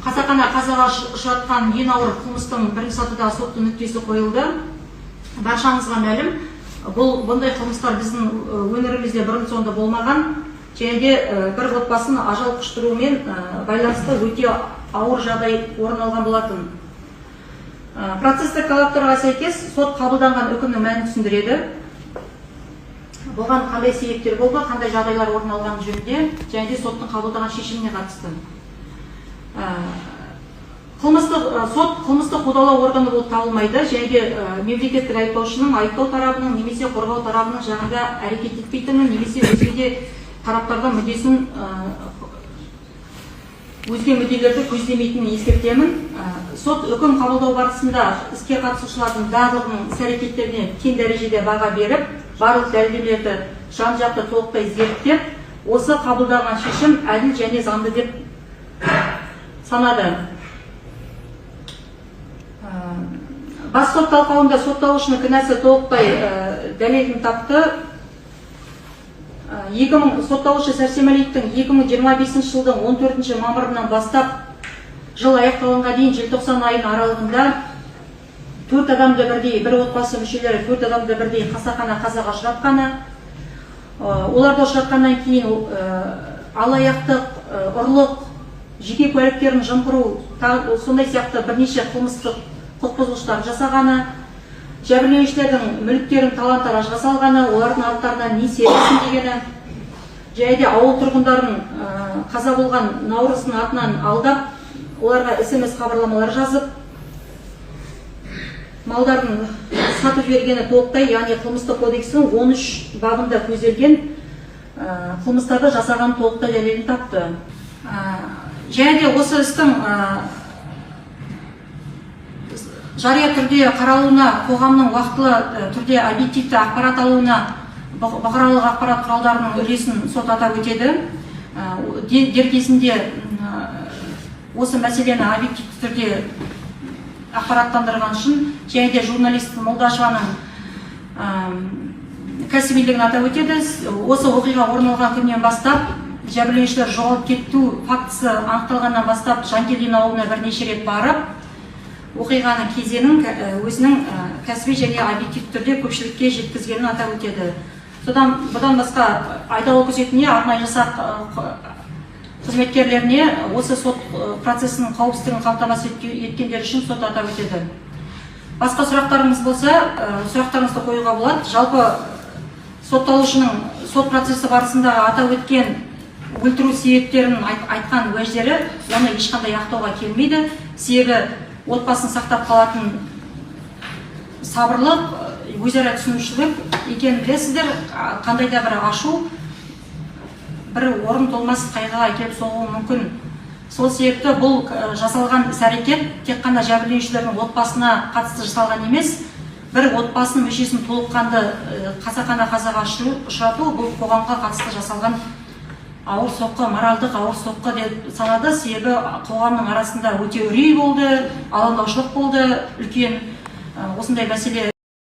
Қасақана қазаға ұшыратқан ең ауыр қылмыстың бірінші сатыдағы сотты нүктесі қойылды. Баршаңызға мәлім, бұндай қылмыстар біздің өңірімізде бұрын соңды болмаған және де бір отбасын ажал құштырумен байланысты өте ауыр жағдай орын алған болатын. Процестік талаптарға сәйкес сот қабылданған үкімнің мәнін түсіндіреді. Бұған қандай себептер болды, қандай жағдайлар орын алғаны жөнінде және де соттың қабылдаған шешіміне қатысты. Сот қылмыстық қудалау органы болып табылмайды және де мемлекеттік айыптаушының, айыптау тарабының немесе қорғау тарабының жағында әрекет етпейтінін немесе өзге де тараптардың мүддесін, өзге мүдделерді көздемейтінін ескертемін. Сот үкім қабылдау барысында іске қатысушылардың барлығының іс әрекеттеріне тең дәрежеде баға беріп, барлық дәлелдемелерді жан жақты толықтай зерттеп, осы қабылдаған шешім әділ және заңды деп санады. Бас сот талқылауында сотталушының кінәсі толықтай дәлелін тапты. Сотталушы Сәрсемәлиевтің 2025 жылдың 14 мамырынан бастап жыл аяқталғанға дейін желтоқсан айының аралығында төрт адамды бірдей, бір отбасы мүшелері төрт адамды бірдей қасақана қазаға ұшыратқаны, оларды ұшыратқаннан кейін алаяқтық, ұрлық, жеке куәліктерін жымқыру, тағы сондай сияқты бірнеше қылмыстық құқық бұзушылықтар жасағаны, жәбірленушілердің мүліктерін талан-таражға салғаны, олардың аттарынан несие рәсімдегені және де ауыл тұрғындарын қаза болған Наурыздың атынан алдап, оларға СМС хабарламалар жазып, малдарын сатып жібергені толықтай, яғни қылмыстық кодекстің 13 бабында көзделген қылмыстарды жасаған толықтай дәлелін тапты. Және де осы істің жария түрде қаралуына, қоғамның уақытылы түрде объективті ақпарат алуына бұқаралық ақпарат құралдарының үлесін сот атап өтеді. Дер кезінде осы мәселені объективті түрде ақпараттандырған үшін және де журналист Молдашеваның кәсібилігін атап өтеді. Осы оқиға орын алған күннен бастап, жәбірленушілер жоғалып кету фактісі анықталғаннан бастап, Жангелдин ауылына бірнеше рет барып, оқиғаның кезеңін өзінің кәсіби және объективті түрде көпшілікке жеткізгенін атап өтеді. Содан бұдан басқа айдауыл күзетіне, арнайы жасақ қызметкерлеріне осы сот процесінің қауіпсіздігін қамтамасыз еткендері үшін сот атап өтеді. Басқа сұрақтарыңыз болса, сұрақтарыңызды қоюға болады. Жалпы, сотталушының сот процесі барысында атап өткен өлтіру себептерін айтқан уәждері, оны ешқандай ақтауға келмейді. Себебі отбасын сақтап қалатын сабырлық, өзара түсінушілік екенін білесіздер. Қандай да бір ашу бір орын толмас қайғыға әкеліп соғуы мүмкін. Сол себепті бұл жасалған іс әрекет тек қана жәбірленушілердің отбасына қатысты жасалған емес, бір отбасының мүшесін толыққанды қасақана қазаға ұшырату бұл қоғамға қатысты жасалған ауыр соққы, моральдық ауыр соққы деп санады. Себебі қоғамның арасында өте үрей болды, алаңдаушылық болды үлкен. Осындай мәселе.